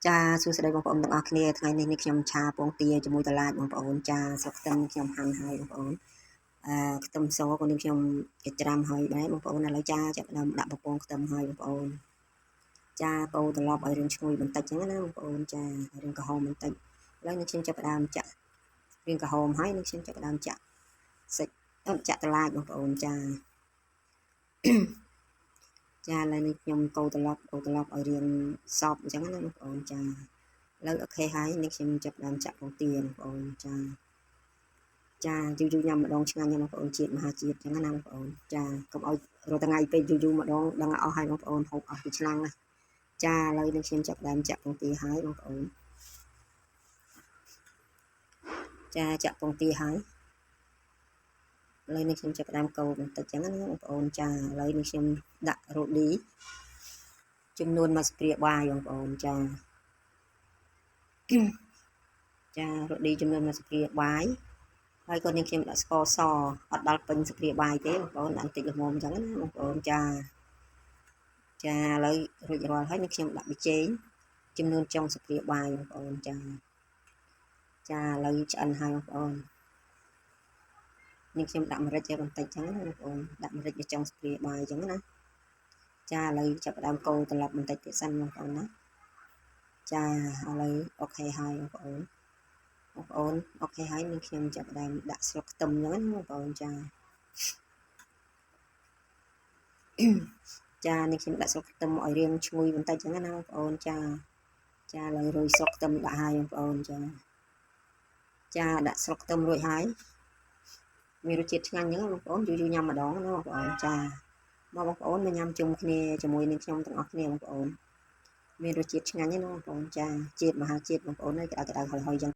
ចាសួស្តីបងប្អូនទាំងអស់គ្នាថ្ងៃនេះនេះខ្ញុំឆាពងទាជាមួយតឡាចបងប្អូនចាស្លឹកខ្ទឹមខ្ញុំហាន់ហើយបងប្អូនអឺខ្ទឹមសក៏នេះខ្ញុំចិញ្ច្រាំហើយដែរបងប្អូនឥឡូវចាចាប់ផ្ដើមដាក់បំពងខ្ទឹមហើយបងប្អូនចាកូរត្រឡប់ឲ្យរាងឈ្ងុយបន្តិចចឹងណាបងប្អូនចារាងក្រហមបន្តិចឥឡូវនេះខ្ញុំចាប់ផ្ដើមចាក់រាងក្រហមហើយនេះខ្ញុំចាប់ផ្ដើមចាក់សាច់ចាក់តឡាចបងប្អូនចាចាឥឡូវនេះខ្ញុំកូរត្រឡប់កូរត្រឡប់ឲ្យរាងសពអញ្ចឹងណាបងប្អូនចាឥឡូវ OK ហើយនេះខ្ញុំចាប់ផ្ដើមចាក់ពងទាបងប្អូនចាចាយូរយូរញ៉ាំម្ដងឆ្ងាញ់ណាស់បងប្អូនជាតិមហាជាតិអញ្ចឹងណាបងប្អូនចាកុំឲ្យរត់ថ្ងៃពេកយូរយូរម្ដងដឹងអស់ហើយបងប្អូនហូបអស់ពីឆ្នាំងណាចាឥឡូវនេះខ្ញុំចាប់ផ្ដើមចាក់ពងទាហើយបងប្អូនចាចាក់ពងទាហើយឥឡូវនេះខ្ញុំចាប់ផ្ដើមកូរបន្តិចចឹងណាបងប្អូនចាឥឡូវនេះខ្ញុំដាក់រ៉ូឌីចំនួន1ស្ព្រាបាយបងប្អូនចាចារ៉ូឌីចំនួន1ស្ព្រាបាយហើយក៏នេះខ្ញុំដាក់ស្ករសអត់ដល់ពេញស្ព្រាបាយទេបងប្អូនដាក់បន្តិចល្មមអញ្ចឹងណាបងប្អូនចាចាឥឡូវរួចរាល់ហើយនេះខ្ញុំដាក់ប៊ីចេងចំនួនចុងស្ព្រាបាយបងប្អូនចាចាឥឡូវឆ្អិនហើយបងប្អូននេះខ្ញុំដាក់ម្រេចឲ្យបន្តិចចឹងណាបងប្អូនដាក់ម្រេចវាចុងស្ព្រាបាយអញ្ចឹងណាចាឥឡូវចាប់ផ្ដើមកូរត្រឡប់បន្តិចទៀតសិនបងប្អូនណាចាឥឡូវ OK ហើយបងប្អូនបងប្អូន OK ហើយនឹងខ្ញុំចាប់ផ្ដើមដាក់ស្លឹកខ្ទឹមអញ្ចឹងណាបងប្អូនចាចានេះខ្ញុំដាក់ស្លឹកខ្ទឹមឲ្យរាងឈ្ងុយបន្តិចអញ្ចឹងណាបងប្អូនចាចាឥឡូវរុយស្លឹកខ្ទឹមដាក់ហើយបងប្អូនចាចាដាក់ស្លឹកខ្ទឹមរួចហើយមានរសជាតិឆ្ងាញ់អញ្ចឹងបងប្អូនយូរយូរញ៉ាំម្ដងណាបងប្អូនចាមកបងប្អូនមកញ៉ាំជុំគ្នាជាមួយនឹងខ្ញុំទាំងអស់គ្នាបងប្អូនមានរសជាតិឆ្ងាញ់ណាបងប្អូនចាជាតិមហាជាតិបងប្អូនហើយក្តៅក្តៅហុយហុយអញ្ចឹង